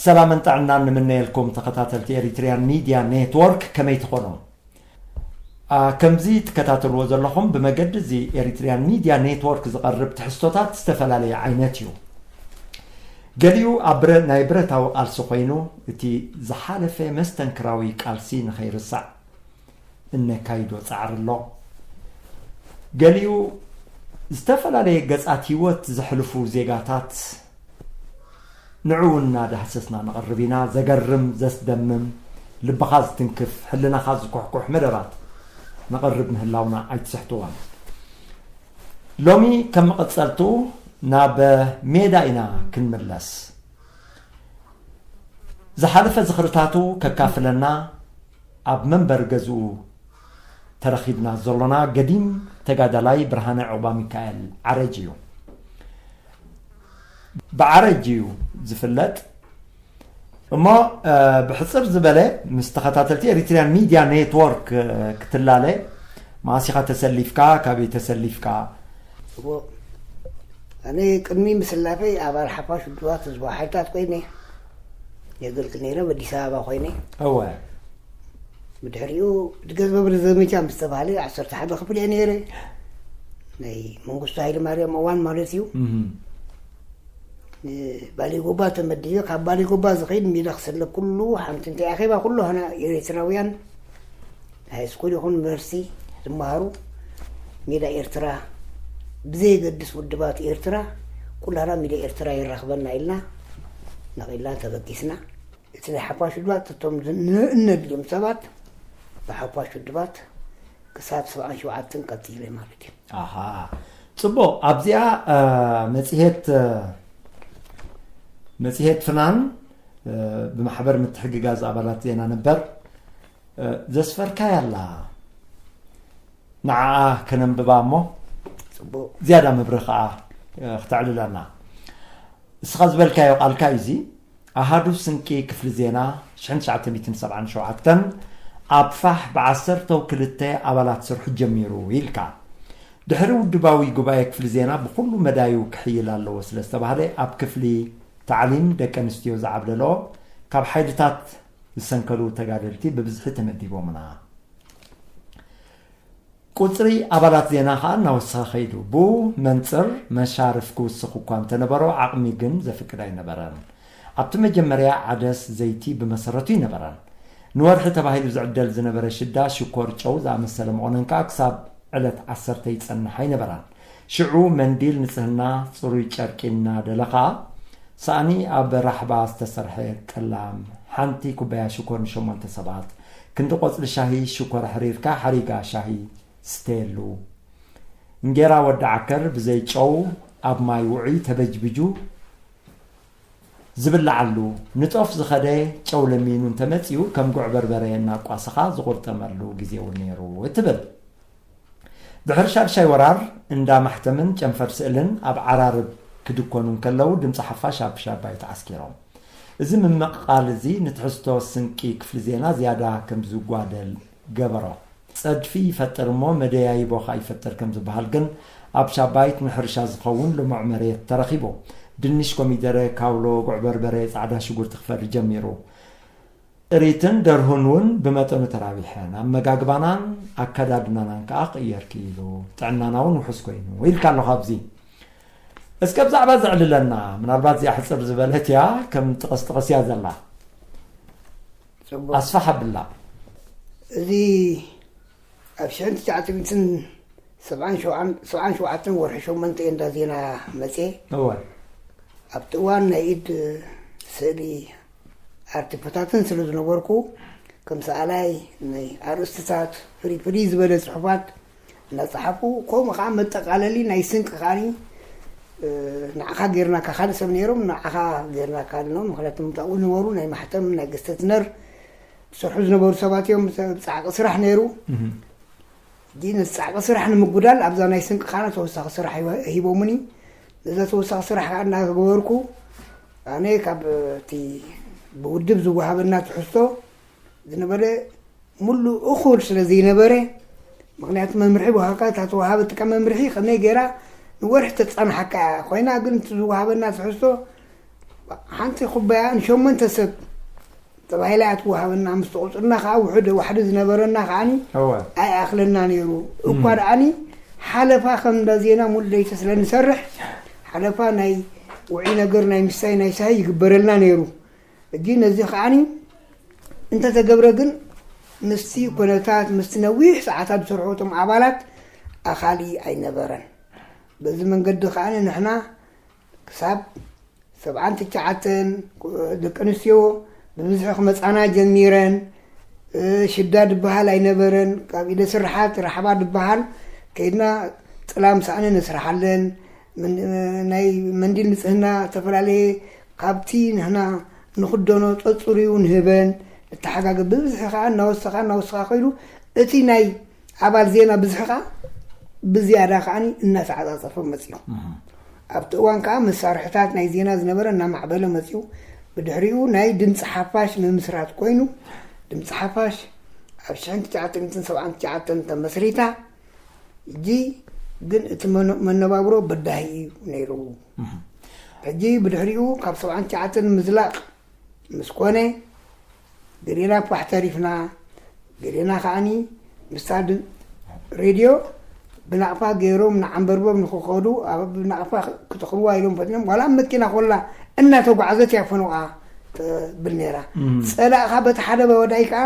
ሰላምን ጥዕናን ንምነየልኩም ተኸታተልቲ ኤሪትሪያን ሚድያ ኔትወርክ፣ ከመይ ትኾኑ? አ፣ ከምዚ ትከታተልዎ ዘለኹም ብመገዲ እዚ ኤሪትሪያን ሚድያ ኔትወርክ ዝቐርብ ትሕዝቶታት ዝተፈላለየ ዓይነት እዩ። ገሊኡ ኣብ ብረ-፣ ናይ ብረታዊ ቃልሲ ኮይኑ፣ እቲ ዝሓለፈ መስተንክራዊ ቃልሲ ንኸይርሳዕ እነካይዶ ጻዕሪ ኣሎ። ገሊኡ ዝተፈላለየ ገጻት ህይወት ዘሕልፉ ዜጋታት ንዕኡ እናዳህሰስና ንቐርብ ኢና። ዘገርም፣ ዘስደምም፣ ልብኻ ዝትንክፍ፣ ሕልናኻ ዝኩሕኩሕ መደባት ነቐርብ ምህላውና ኣይትስሕትዎን። ሎሚ ከም መቐጸልቱ ናብ ሜዳ ኢና ክንምለስ። ዝሓለፈ ዝኽርታቱ ከካፍለና ኣብ መንበር ገዝኡ ተረኺብና ዘሎና ገዲም ተጋዳላይ ብርሃነ ዑቕባሚካኤል ዓረጅ እዩ። ብዓረጅ እዩ ዝፍለጥ። እሞ፣ እ፣ ብሕጽር ዝበለ ምስ ተኸታተልቲ ኤሪትሪያን ሚድያ ኔትወርክ፣ እ፣ ክትላለ፣ መዓስ ኢኻ ተሰሊፍካ፣ ካበይ ተሰሊፍካ? እዎ፣ ኣነ ቅድሚ ምስላፈይ ኣባል ሓፋሽ ውድባት ህዝባዊ ሓይልታት ኮይነ የገልግል ነይረ፣ ኣብ ኣዲስ ኣበባ ኮይነ። እወ። ብድሕሪኡ ገዝበብሪ ዘመቻ ምስ ተባህለ ዓሰርተ ሓደ ክፍል እየ ነይረ። ናይ መንግስቱ ሃይለ ማርያም እዋን ማለት እዩ። እም። ንባሌጎባ ተመዲበ፣ ካብ ባሌጎባ ዝኸይድ ሜዳ ክሰለብ ኩሉ ሓንቲ እንታይ ኣኼባ ኩሉ ሃና ኤርትራውያን ሃይስኩል ይኹን ዩኒቨርሲቲ ዝመሃሩ ሜዳ ኤርትራ ብዘየገድስ ውድባት ኤርትራ ኩላና ሜዳ ኤርትራ የራኽበና ኢልና ነቒልና ተበጊስና። እቲ ናይ ሓፋሽ ውድባት እቶም ን-፣ እነድልዮም ሰባት ብሓፋሽ ውድባት ክሳብ ሰብዓን ሸውዓተን ቀጺለ ማለት እዩ። ኣሃ፣ ጽቡቕ። ኣብዚኣ፣ እ፣ መጽሔት፣ እ፣ መጽሔት ፍናን፣ እ፣ ብማሕበር ምትሕግጋዝ ኣባላት ዜና ነበር፣ እ፣ ዘስፈርካያ ኣላ። ንዓኣ ከነንብባ እሞ ጽቡቕ። ዝያዳ መብርህ ከኣ፣ እ፣ ክተዕልለና። እስኻ ዝበልካዮ ቃልካ እዩ እዚ። ኣሃዱ ስንቂ ክፍሊ ዜና ሽሕን ትሽዓተ ሚእትን ሰብዓን ሸውዓተን ኣብ ፋሕ ብዓሰርተው ክልተ ኣባላት ስርሑ ጀሚሩ ኢልካ። ድሕሪ ውድባዊ ጉባኤ ክፍሊ ዜና ብኹሉ መዳዩ ክሕይል ኣለዎ ስለ ዝተባህለ፣ ኣብ ክፍሊ ታዕሊም ደቂ ኣንስትዮ ዝዓብለልኦ ካብ ሓይልታት ዝሰንከሉ ተጋደልቲ ብብዝሒ ተመዲቦምና። ቁጽሪ ኣባላት ዜና ከኣ እናወሰኸ ከይዱ። ብኡ መንጽር መሻርፍ ክውስኽ እኳ እንተነበሮ፣ ዓቕሚ ግን ዘፍቅድ ኣይነበረን። ኣብቲ መጀመርያ ዓደስ ዘይቲ ብመሰረቱ ኣይነበረን። ንወርሒ ተባሂሉ ዝዕደል ዝነበረ ሽዳ፣ ሽኮር፣ ጨው ዝኣመሰለ መቑነን ከኣ ክሳብ ዕለት ዓሰርተ ይጸንሕ ኣይነበራን። ሽዑ መንዲል ንጽህና፣ ጽሩይ ጨርቂ እናደለኻ፣ ሳእኒ ኣብ ራሕባ ዝተሰርሐ ጠላም፣ ሓንቲ ኩባያ ሽኮር ንሸሞንተ ሰባት፣ ክንዲ ቆጽሊ ሻሂ ሽኮር ኣሕሪርካ ሓሪጋ ሻሂ ስተየሉ። እንጌራ ወዲ ዓከር ብዘይ ጨው ኣብ ማይ ውዑይ ተበጅቢጁ ዝብልዓሉ፣ ንጦፍ ዝኸደ ጨው ለሚኑ እንተመጺኡ ከም ጉዕ በርበረ እናቋሰኻ ዝቑርጠመሉ ግዜ እውን ነይሩ እትብል። ድሕሪ ሻድሻይ ወራር እንዳ ማሕተምን ጨንፈር ስእልን ኣብ ዓራርብ ክድኮኑ እንከለዉ ድምፂ ሓፋሽ ኣብ ሻባይ ተዓስኪሮም። እዚ ምምቕቓል እዚ ንትሕዝቶ ስንቂ ክፍሊ ዜና ዝያዳ ከም ዝጓደል ገበሮ። ጸድፊ ይፈጥር እሞ መደያይቦ ኸኣ ይፈጥር ከም ዝበሃል ግን ኣብ ሻባይት ንሕርሻ ዝኸውን ልሙዕ መሬት ተረኺቡ። ድንሽ፣ ኮሚደረ፣ ካውሎ፣ ጉዕ በርበረ፣ ጻዕዳ ሽጉርቲ ክፈሪ ጀሚሩ። ጥሪትን ደርሁን እውን ብመጠኑ ተራቢሐን፣ ኣመጋግባናን ኣከዳድናናን ከኣ ክቕየር ክኢሉ፣ ጥዕናና እውን ውሑስ ኮይኑ ኢልካ ኣለኻ ኣብዚ። እስከ ብዛዕባ ዘዕልለና፣ ምናልባት እዚኣ ሕጽር ዝበለት እያ፣ ከም ጥቕስ ጥቕስ እያ ዘላ። ጽቡቕ። ኣስፋሕ ኣብላ። እዚ ኣብ ሽሕን ትሽዓተ ሚእትን ሰብዓን ሸውዓን፣ ሰብዓን ሸውዓተን ወርሒ ሸሞንተ እየ እንዳ ዜና መጽየ። እወ። ኣብቲ እዋን ናይ ኢድ ስእሊ ኣርት ፈታትን ስለ ዝነበርኩ፣ ከም ሰኣላይ ናይ ኣርእስትታት ፍልይ ፍልይ ዝበለ ጽሑፋት እናጸሓፍኩ፣ ከምኡ ከኣ መጠቓለሊ ናይ ስንቂ ከኣኒ፣ እ፣ ንዓኻ ጌርናካ፣ ካልእ ሰብ ነይሮም፣ ንዓኻ ጌርናካ ኣለና። ምኽንያቱ ኣብኡ ዝነበሩ ናይ ማሕተም፣ ናይ ገስተትነር ዝሰርሑ ዝነበሩ ሰባት እዮም። ብጻዕቂ ስራሕ ነይሩ። እህ። ግን ጻዕቂ ስራሕ ንምጉዳል ኣብዛ ናይ ስንቂ ኻና ተወሳኺ ስራሕ ሂበ-፣ ሂቦምኒ። ነዛ ተወሳኺ ስራሕ ከዓ እናገበርኩ ኣነ ካብ እቲ ብውድብ ዝወሃበና ትሕዝቶ ዝነበረ ሙሉእ እኹል ስለ ዘይነበረ፣ ምኽንያቱ መምርሒ ወሃብካ እታ ተወሃበትካ መምርሒ ከመይ ገይራ ንወርሒ ተጻንሓካ እያ ኮይና፣ ግን እቲ ዝወሃበና ትሕዝቶ ሓንቲ ኩባያ ንሸሞንተ ሰብ ተባሂላ እያ ትወሃበና። ምስ ተቆፅርና ከዓ ውሕድ ዋሕዲ ዝነበረና ከዓኒ ኣይኣኽለና ነይሩ። እኳ ደኣኒ ሓለፋ ከም እንዳ ዜና ሙሉእ ለይቲ ስለ ንሰርሕ ሓለፋ ናይ ውዒ ነገር ናይ ምሳይ ናይ ሳሂ ይግበረልና ነይሩ። እጂ ነዚ ከዓኒ እንተተገብረ ግን ምስቲ ኩነታት ምስቲ ነዊሕ ሰዓታት ዝሰርሑ እቶም ኣባላት ኣኻሊ ኣይነበረን። በዚ መንገዲ ከዓኒ ንሕና ክሳብ ሰብዓን ትሽዓተን ደቂ ኣንስትዮ ብብዝሒ ክመፃና ጀሚረን። ሽዳ ድበሃል ኣይነበረን። ካብ ኢደ ስርሓት ራሕባ ድበሃል ከይድና ጥላም ሳእኒ ነስርሓለን። ናይ መንዲል ንፅህና ዝተፈላለየ ካብቲ ንሕና ንኽደኖ ፀፅርዩ ንህበን። ንተሓጋገ ብብዝሒ ከዓ እናወሰኻ እናወሰኻ ከይዱ እቲ ናይ ኣባል ዜና ብዝሒ ከዓ ብዝያዳ ከዓኒ እናተዓፃፀፈ መፅዩ። ኣብቲ እዋን ከዓ መሳርሕታት ናይ ዜና ዝነበረ እናማዕበለ መፅዩ። ብድሕሪኡ ናይ ድምፂ ሓፋሽ ምምስራት ኮይኑ ድምፂ ሓፋሽ ኣብ ሽሕን ትሽዓተ ሚእትን ሰብዓን ትሽዓተን ተመስሪታ። እጂ ግን እቲ መነ- መነባብሮ በዳሂ እዩ ነይሩ። ሕጂ ብድሕሪኡ ካብ ሰብዓን ትሽዓተን ምዝላቕ ምስ ኮነ ገሌና ፋሕ ተሪፍና፣ ገሌና ከዓኒ ምስታ ድ- ሬድዮ ብናቕፋ ገይሮም ንዓንበርበብ ንክኸዱ ኣብ ናቕፋ ክተኽልዋ ኢሎም ፈቲኖም ዋላ ኣብ መኪና ኮላ እናተጓዓዘት እያ ፈነውኣ ትብል ነይራ። ጸላእኻ በቲ ሓደ ወዳይ ከዓ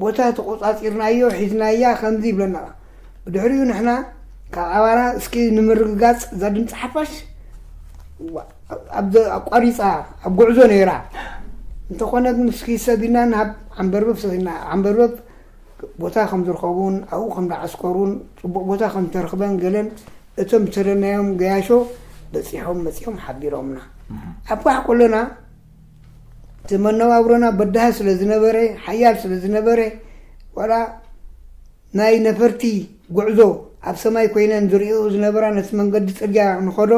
ቦታ ተቆፃፂርናዮ ሒዝናያ ከምዚ ይብለና። ብድሕሪኡ ንሕና ካብ ኣባና እስኪ ንምርግጋፅ እዛ ድምፂ ሓፋሽ ዋ- ኣብ ኣቋሪፃ ኣብ ጉዕዞ ነይራ። እንተኾነ ግን እስኪ ሰብ ኢና ናብ ዓንበርበብ ሰኺና ዓንበርበብ ቦታ ከም ዝርከቡን ኣብኡ ከም ዝዓስከሩን ፅቡቕ ቦታ ከም ተረኽበን ገለን እቶም ዝተደናዮም ገያሾ በፂሖም መፂኦም ሓቢሮምና። ኣብ ፋሕ ከለና እቲ መነባብሮና በዳሂ ስለ ዝነበረ ሓያል ስለ ዝነበረ ዋላ ናይ ነፈርቲ ጉዕዞ ኣብ ሰማይ ኮይነን ዝርእዮ ዝነበራ ነቲ መንገዲ ፅርግያ ንኸዶ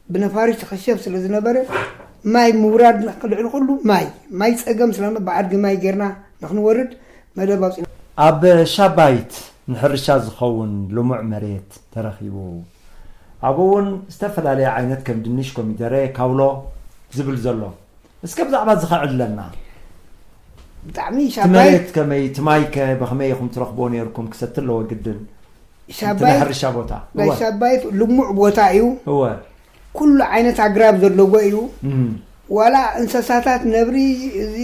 ብነፋሪት ትኸሸፍ ስለ ዝነበረ ማይ ምውራድ ልዕሊ ኩሉ ማይ ማይ ፀገም ስለ ብኣድጊ ማይ ጌርና ንክንወርድ መደብ ኣውፂና። ኣብ ሻባይት ንሕርሻ ዝኸውን ልሙዕ መሬት ተረኺቡ። ኣብኡ እውን ዝተፈላለየ ዓይነት ከም ድንሽ፣ ኮሚደረ፣ ካውሎ ዝብል ዘሎ። እስከ ብዛዕባ እዚ ከዕልለና። ብጣዕሚ እቲ ሻባይት መሬት ከመይ፣ እቲ ማይ ከ ብኸመይ ኢኹም ትረኽብዎ ነይርኩም? ክሰቲ ኣለዎ ግድን። እቲ ናይ ሻባይት ሕርሻ ቦታ። ናይ እወ። ሻባይት ልሙዕ ቦታ እዩ። እወ። ኩሉ ዓይነት ኣግራብ ዘለዎ እዩ። እም። ዋላ እንስሳታት ነብሪ፣ እዚ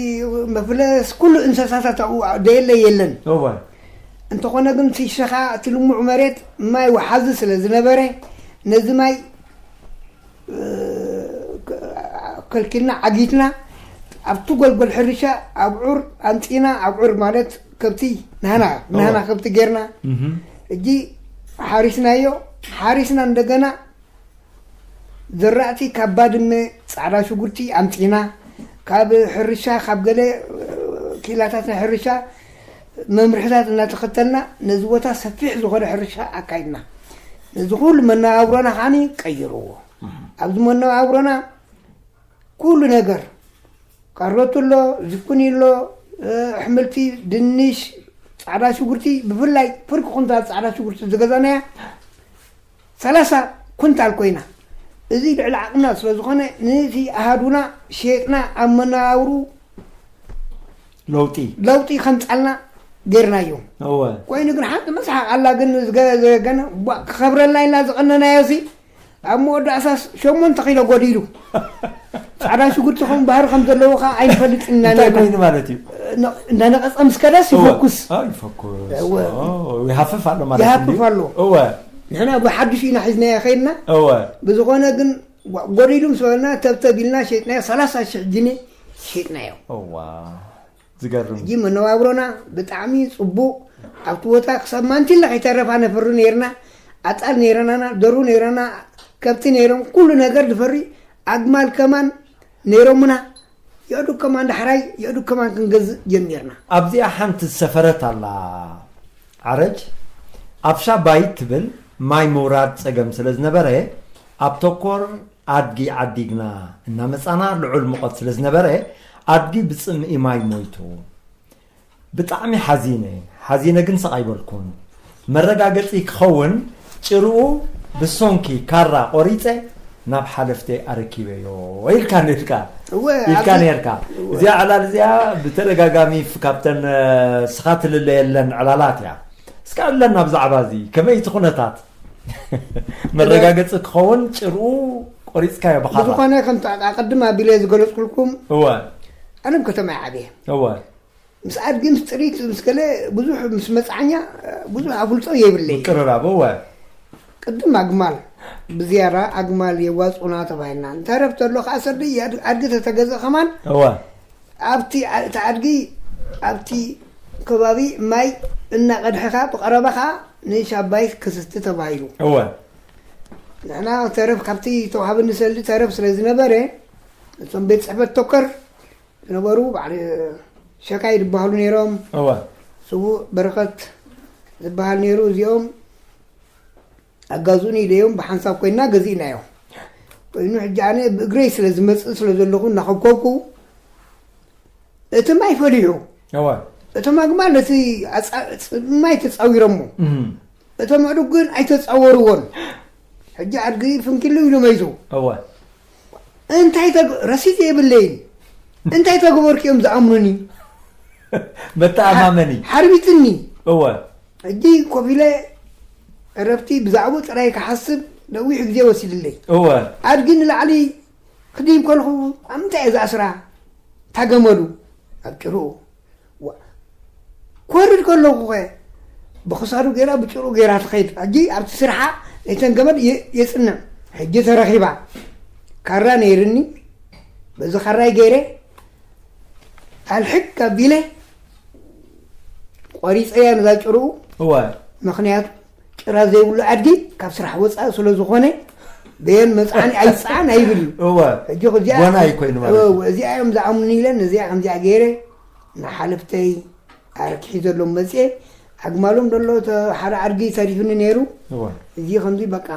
መፍለስ፣ ኩሉ እንስሳታት ኣብኡ ደየለ የለን። እወ። እንተኾነ ግን እቲ ሸኻ፣ እቲ ልሙዕ መሬት ማይ ወሓዚ ስለ ዝነበረ ነዚ ማይ ከልኪልና ዓጊትና ኣብቲ ጎልጎል ሕርሻ ኣብዑር ኣምፂና ኣብዑር ማለት ከብቲ ናህና ናህና ከብቲ ጌርና እጂ ሓሪስናዮ ሓሪስና እንደገና ዘራእቲ ካብ ባድመ ፃዕዳ ሽጉርቲ ኣምፂና ካብ ሕርሻ ካብ ገለ ኪላታት ናይ ሕርሻ መምርሕታት እናተኸተልና ነዚ ቦታ ሰፊሕ ዝኾነ ሕርሻ ኣካይድና ነዚ ኩሉ መነባብሮና ከዓኒ ቀይርዎ ኣብዚ መነባብሮና ኩሉ ነገር ካሮት ኣሎ፣ ዝኩኒ ኣሎ፣ ኣሕምልቲ፣ ድንሽ፣ ፃዕዳ ሽጉርቲ ብፍላይ ፍርቂ ኩንታል ፃዕዳ ሽጉርቲ ዝገዛናያ ሰላሳ ኩንታል ኮይና እዚ ልዕሊ ዓቕምና ስለ ዝኾነ ነቲ ኣሃዱና ሸጥና ኣብ መነባብሩ ለውጢ ለውጢ ከምፃልና ገይርናዮ። እወ ኮይኑ ግን ሓንቲ መስሓቕ ኣላ ግን ዝገ- ዘገነ ቧ- ክኸብረልና ኢልና ዝቐነናዮ ሲ ኣብ መወዳእታስ ሸሞንተ ኪሎ ጎዲሉ ፃዕዳ ሽጉርቲ ከም ባህሪ ከም ዘለዎ ከዓ ኣይንፈልጥን ኢና እንታይ ነርና። ኮይኑ ማለት እዩ? ነ- እንዳነቐፀ ምስ ከደስ እወ። ይፈኩስ ኣዎ፣ ይፈኩስ። እወ። ኦ፣ ይሃፍፍ ኣሎ ማለት ይሃፍፍ እንድዩ። ኣሎ። እወ። ንሕና ብሓድሹ ኢና ሒዝናዮ ከይድና እወ። ብዝኾነ ግን ዋ- ጎዲሉ ምስ በለና ተብተብ ኢልና ሸጥናዮ ሰላሳ ሽሕ ጅኔ ሸጥናዮ። እዋ። ዝገርም ሕጂ መነባብሮና ብጣዕሚ ፅቡቕ ኣብቲ ቦታ ክሳብ ማንቲለ ከይተረፋ ነፍሪ ነይርና ኣጣል ነይረናና ደሩ ነይረና ከብቲ ነይሮም ኩሉ ነገር ዝፈሪ ኣግማል ከማን ነይሮምና የእዱ ከማን ዳሕራይ የእዱ ከማን ክንገዝእ ጀሚርና ኣብዚኣ ሓንቲ ዝሰፈረት ኣላ ዓረጅ ኣብ ሻባይ ትብል ማይ ምውራድ ፀገም ስለ ዝነበረ ኣብ ተኮር ኣድጊ ዓዲግና እናመፃና ልዑል ሙቐት ስለ ዝነበረ ኣድጊ ብፅምኢ ማይ ሞይቱ። ብጣዕሚ ሓዚነ፣ ሓዚነ ግን ስቕ ኣይበልኩን። መረጋገፂ ክኸውን ጭርኡ ብሶንኪ ካራ ቆሪፀ ናብ ሓለፍተይ ኣረኪበዮ ኢልካ ነድካ። እወ፣ ኢልካ ኣብዚ ነርካ። እወ። እዚኣ ዕላል እዚኣ ብተደጋጋሚ ፍ-፣ ካብተን፣ እ፣ ስኻ ትልለየለን ዕላላት እያ። እስካ ኣለና ብዛዕባ እዚ፣ ከመይ እቲ ኩነታት? መረጋገጺ ክኸውን ጭርኡ ቆሪጽካዮ ብኻኻ። ብዝኾነ፣ ከምቲ ኣቐድም ኣቢለ ዝገለጽኩልኩም፣ እወ። ኣነ ኣብ ከተማ እየ ዓብየ። እወ። ምስ ኣድጊ፣ ምስ ጥሪት፣ ምስ ገለ ብዙሕ፣ ምስ መጽዓኛ ብዙሕ ኣፍልጦ የብለይ። ምቅርራብ፣ እወ። ቅድም ኣግማል፣ ብዝያዳ ኣግማል የዋጽኡና ተባሂልና። እንተረፍ ተሎ ከኣ ሰርዲ ኣድ-፣ ኣድጊ ተተገዝእ ከማን፣ እወ። ኣብቲ ኣ-፣ እቲ ኣድጊ ኣብቲ ከባቢ ማይ እናቐድሐኻ ብቐረባ ከኣ ንሻባይ ክስቲ ተባሂሉ። እወ። ንሕና ተረፍ ካብቲ ተዋህበኒ ሰልዲ ተረፍ ስለ ዝነበረ፣ እቶም ቤት ጽሕፈት ቶከር ዝነበሩ በዓል ሸካይ ዝበሃሉ ነይሮም። እወ። ስዉእ በረኸት ዝበሃል ነይሩ። እዚኦም ኣጋዝኡኒ ኢለዮም ብሓንሳብ ኮይንና ገዚእናዮ። ኮይኑ ሕጂ ኣነ ብእግረይ ስለ ዝመጽእ ስለ ዘለኹ እናኸብከብኩ እቲ ማይ ፈሊሑ። እወ። እቶም ኣግማል ነቲ ኣጻ-፣ ጽ-፣ ማይ ተጻዊሮሞ። እም። እቶም ኣእዱግ ግን ኣይተጻወርዎን። ሕጂ ኣድጊ ፍንኪሉ ኢሉ መይቱ። እወ። እንታይ ተግ-፣ ረሲት የብለይን። እንታይ ተግበርኩ እዮም ዝኣምኑኒ? መተኣማመኒ። ሓ-፣ ሓርቢትኒ። እወ። ሕጂ ኮፍ ኢለ ዕረፍቲ ብዛዕባኡ ጥራይ ክሓስብ ነዊሕ ግዜ ወሲድለይ። እወ። ኣድጊ ንላዕሊ ክድይብ ከለኹ፣ ኣብ ምንታይ እየ ዝኣስራ? እታ ገመዱ ኣብ ጭርኡ። ዋ-፣ ክወርድ ከለኹ ኸ ብኽሳዱ ገይራ፣ ብጭርኡ ገይራ ትኸይድ። ሕጂ ኣብቲ ስርሓ ናይተን ገመድ የ-፣ የጽንዕ። ሕጂ ተረኺባ። ካራ ነይርኒ። በዚ ካራይ ገይረ ኣልሕግ ኣቢለ ቆሪጸያ ነዛ ጭርኡ። እወ። ምኽንያቱ ጭራ ዘይብሉ ኣድጊ ካብ ስራሕ ወጻኢ ስለ ዝኾነ በየን መጽዓኒ ኣይጸዓን ኣይብል እዩ። እወ። ሕጂ ከዚኣ ጎና እዩ ኮይኑ ማለት እዩ። እወ፣ እዚኣ እዮም ዝኣምኑኒ ኢለ ነዚኣ ከምዚኣ ገይረ ንሓለፍተይ ኣርክሒ ዘሎም መጽኤ ኣግማሎም ደሎ ተ-፣ ሓደ ኣድጊ ተሪፉኒ ነይሩ። እወ። እዚ ከምዚ በቃ።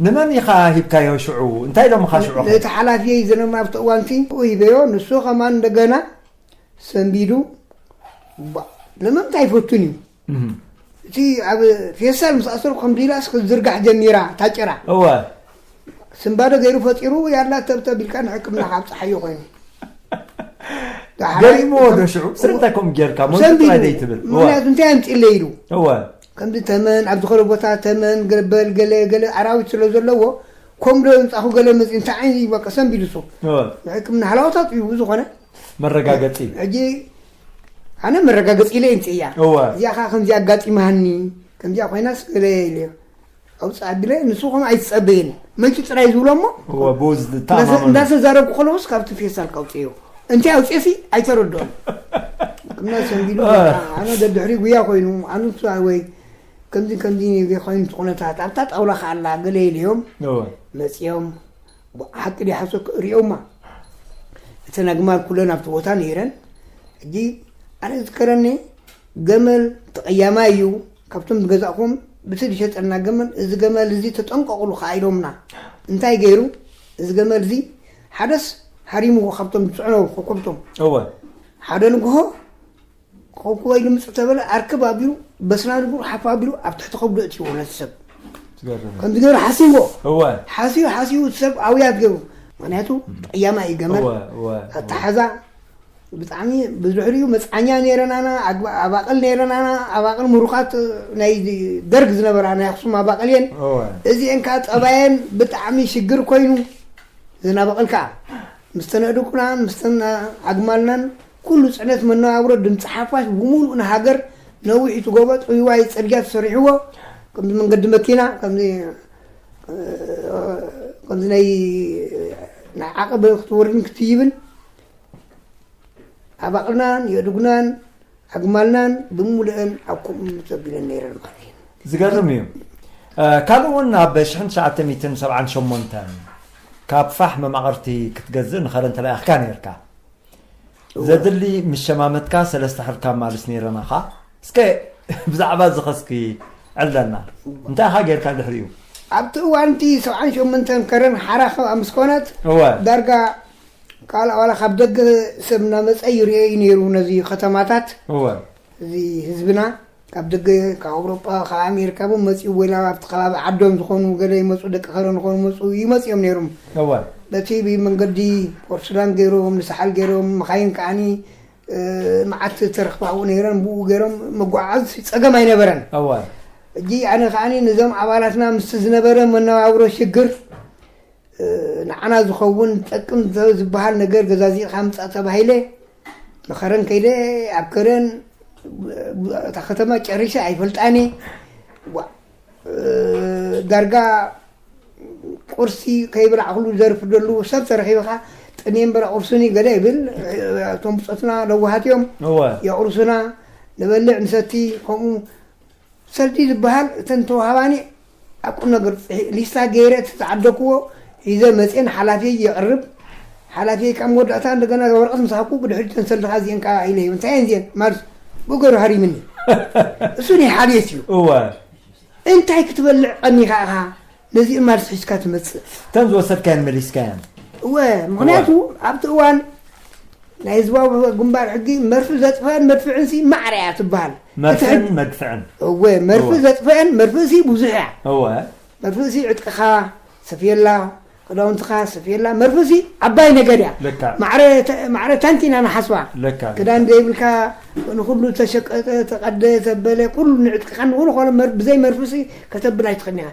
ንመን ኢኻ ሂብካዮ ሽዑ? እንታይ ኢሎምኻ ሽዑ? ነቲ ሓላፊየይ ዘነማ ኣብቲ እዋንቲ ሂበዮ። ንሱ ከማን እንደገና ሰንቢዱ። ባ-፣ ለመምታ ኣይፈቱን እዩ። እም። እቲ ኣብ ፌስታል ምስ ኣሰርኩ ከም ዲላስ ክትዝርጋሕ ጀሚራ፣ እታ ጭራ። እወ። ስንባዶ ገይሩ ፈጢሩ፣ ያላ ተብተብ ኢልካ ንሕክምና ካብ ጸሓዮ ኮይኑ። ዳሕራይ ገሪምዎ ዶ ከም-፣ ሽዑ? ስለምንታይ ከምኡ ጌርካ? ሞይቱ ሰንቢዱ። ጥራይ ደይትብል? እወ። ምኽንያቱ እንታይ ኣምጺእለይ ኢሉ። እወ። ከምዚ ተመን፣ ኣብ ዝኾነ ቦታ ተመን፣ ገለ በል፣ ገለ፣ ገለ ኣራዊት ስለ ዘለዎ፣ ከምኡ ዶ የምጻኹ ገለ መጺኡ፣ እንታይ ዓይነት እዩ፣ በቃ ሰንቢዱ እሱ። እወ። ንሕክምና ሃላዋታት እዩ ብዝኾነ። መረጋገጺ። ሕጂ ኣነ መረጋገጺ ኢለ ይምጽእያ። እወ። እዚኣ ኸዓ ከምዚ ኣጋጢማኒ፣ ከምዚኣ ኮይናስ ገለ ኢለ ኣውጽእ ኣቢለ፣ ንሱ ኸም ኣይትጸበየን። መይቱ ጥራይ ዝብሎ እሞ፣ እወ፣ ብኡ ዝተኣማመኑ። እንዳተ-፣ እንዳተዛረብኩ ከለኹስ ካብቲ ፌስታል ካውጽእዮ። እንታይ ኣውጽኤሲ ኣይተረድኦን። ሕክምና ሰንቢዱ፣ እ። በቃ፣ ኣነ ደድሕሪ ጉያ ኮይኑ፣ ኣነ ንሱ ወይ ከምዚ ከምዚ ኮይኑ እቲ ኩነታት፣ ኣብታ ጣውላ ኸዓ ኣላ፣ ገለ ኢለዮም፣ እወ። መጺኦም፣ ሓቂ ድዩ ሓሶት ሪኦማ። እተን ኣግማል ኩለን ኣብቲ ቦታ ነይረን። ሕጂ ኣነ ዝዝከረኒ ገመል ተቐያማይ እዩ፣ ካብቶም ዝገዛእኩም ብቲ ዝሸጠልና ገመል፣ እዚ ገመል እዚ ተጠንቀቑሉ ከኣ ኢሎምና። እንታይ ገይሩ? እዚ ገመል እዚ ሓደስ ሃሪምዎ ካብቶም ዝጽዕኖ ኮኮብቶም። እወ። ሓደ ንግሆ ኮኮብ ኢሉ ምጽእ ተበለ፣ ኣርክብ ኣቢሉ፣ በስና ንግሩ ሓፍ ኣቢሉ ኣብ ትሕቲ ከብዱ እትይዎ ነቲ ሰብ። ትገርም። ከምዚ ገይሩ ሓሲዎ። እወ። ሓሲቡ፣ ሓሲቡ እቲ ሰብ ኣውያት ገይሩ። ምኽንያቱ ቀያማይ እዩ ገመል። እወ፣ እወ፣ እወ። ኣተሓዛ ብጣዕሚ ብድሕሪኡ መጽዓኛ ነይረን ኣና፣ ኣግባ-፣ ኣባቕል ነይረን ኣና፣ ኣባቕል ምሩኻት ናይ ደርግ ዝነበራ ናይ ኣኽሱም ኣባቕል እየን። እወ። እዚአን ከኣ ጠባየን ብጣዕሚ ሽግር ኮይኑ፣ እዘን ኣባቕል ከኣ ምስ ተነእዱኩናን፣ ምስ ተን ኣግማልናን ኩሉ ጽዕነት መነባብሮ ድምጺ ሓፋሽ ብምሉእ ንሃገር ነዊሕ እቲ ጎቦ ጥውይዋይ ጽርግያ ተሰሪሕዎ። ከምዚ መንገዲ መኪና፣ ከምዚ፣ ከምዚ ናይ፣ ናይ ዓቐብ ክትወርድን ክትይብን ኣባቕልናን የእዱግናን ኣግማልናን ብምሉእን ኣብ ከምኡ ተቢለን ነይረን ማለት እዩ። ዝገርም እዩ። እ፣ ካልእ እውን ኣብ ሽሕን ትሽዓተ ሚእትን ሰብዓን ሸሞንተን ካብ ፋሕ መማቕርቲ ክትገዝእ ንኸረን ተላኢኽካ ነይርካ። እወ። ዘድሊ ምስ ሸማመትካ ሰለስተ ሕርካብ ማልስ ነይረናኻ። እስከ ብዛዕባ እዚ ኸስኪ ዕለና። እንታይ ኢኻ ጌርካ ድሕሪኡ? ኣብቲ እዋን እቲ ሰብዓን ሸሞንተን ከረን ሓራ ኸብኣ ምስ ኮነት፣ እወ። ዳርጋ ካልእ ዋላ ካብ ደገ ሰብ እናመጸ ይርእዮ እዩ ነይሩ ነዚ ከተማታት። እወ። እዚ ህዝብና ካብ ደገ፣ ካብ ኣውሮጳ፣ ካብ ኣሜሪካ እውን መጺኡ፣ ወላ ኣብቲ ከባቢ ዓዶም ዝኾኑ ገለ ይመጹ፣ ደቂ ከረን ዝኾኑ መጹ፣ ይመጹ እዮም ነይሮም። እወ። በቲ ብመንገዲ ፖርት ሱዳን ገይሮም ንሳሓል ገይሮም መኻይን ከዓኒ መዓት ተረኽባኡ ነይረን ብኡ ገይሮም መጓዓዝ ጸገም ኣይነበረን። እወ እጂ ኣነ ከዓኒ ነዞም ኣባላትና ምስቲ ዝነበረ መነባብሮ ሽግር ንዓና ዝኸውን ጠቅም ዝበሃል ነገር ገዛዚእካ ምጻእ ተባሂለ ንኸረን ከይደ ኣብ ከረን እታ ከተማ ጨሪሰ ኣይፈልጣኒ ዳርጋ ቁርሲ ከይበላዕኩሉ ዘርፍደሉ ሰብ ተረኺብኻ ጥሜ እምበር ኣቑርስኒ ገለ ይብል። እቶም ብፆትና ለዋሃት እዮም። የቑርሱና፣ ንበልዕ ንሰቲ። ከምኡ ሰልዲ ዝበሃል እተን ተዋሃባኒ ኣብ ቁም ነገር ሊስታ ገይረ እቲ ዝዓደኩዎ ሒዘ መፅየ ንሓላፊ የቕርብ። ሓላፊ ካብ መወዳእታ እንደገና ወረቐት ምሳኩ ብድሕሪ ተን ሰልድኻ እዚአን ከዓ ኢለ እንታይ እየን እዚአን ማለት ብገሩ ሃሪምኒ። እሱ ናይ ሓልየት እዩ። እንታይ ክትበልዕ ቀኒኻ ኢኻ ነዚኡ ማርስ ሒዝካ ትመጽእ? እተን ዝወሰድካየን መሊስካየን? እወ፣ ምኽንያቱ ኣብቲ እዋን ናይ ህዝባዊ ግንባር ሕጊ መርፊ ዘጥፍአን መድፍዕን ሲ ማዕረ እያ ትበሃል። መርፍን መድፍዕን። እወ፣ መርፊ ዘጥፍአን መርፍእ ሲ ብዙሕ እያ። እወ። መርፍእ ሲ ዕጥቅኻ ሰፍየላ፣ ክዳውንትኻ ሰፍየላ፣ መርፍእ ሲ ዓባይ ነገር እያ። ልክዕ። ማዕረ ተ- ማዕረ ታንኪ ኢና ንሓስባ። ልክዕ። ክዳን ዘይብልካ ንኹሉ ተሸቀጠ ተቐደ ተበለ ኩሉ ንዕጥቅኻ ንኹሉ ኾነ መር- ብዘይ መርፍእ ሲ ከተብል ኣይትኽእልን ኢኻ።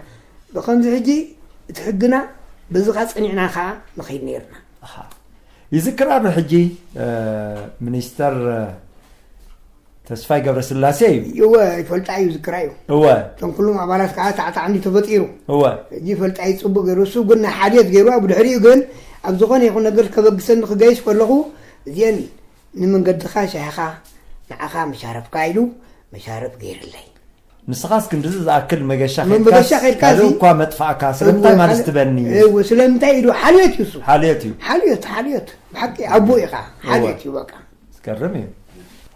ብኸምዚ ሕጂ እቲ ሕግና በዚ ኻ ጸኒዕና ኸዓ ንኸይድ ነይርና። ኣሃ። ይዝክር ኣሎ ሕጂ ሚኒስተር ተስፋይ ገብረስላሴ እዩ። እወ ይፈልጣ እዩ ዝክራ እዩ። እወ እቶም ኩሎም ኣባላት ከዓ ታዕታዕኒ ተፈጢሩ። እወ ሕጂ ይፈልጣ እዩ ጽቡቅ ገይሩ እሱ ግን ናይ ሓልዮት ገይሩ ብድሕሪኡ ግን ኣብ ዝኾነ ይኹን ነገር ከበግሰኒ ክገይሽ ከለኹ እዚአን ንመንገድኻ ሻሂኻ ንዓኻ መሻረፍካ ኢሉ መሻረፍ ገይርለይ። ንስኻስ ክንድዚ ዝኣክል መገሻ መገሻ ከድካስ ኬድካ ካልእ እዚ- እኳ መጥፋእካ ስለምንታይ እወ፣ ማለት ሓል- ትበኒ? እወ፣ ስለምንታይ ኢሉ ሓልዮት እዩ እሱ። ሓልዮት እዩ። ሓልዮት ሓልዮት ብሓቂ ኣቦ ኢኻ። ሓልዮት እዩ በቃ። ዝገርም እዩ።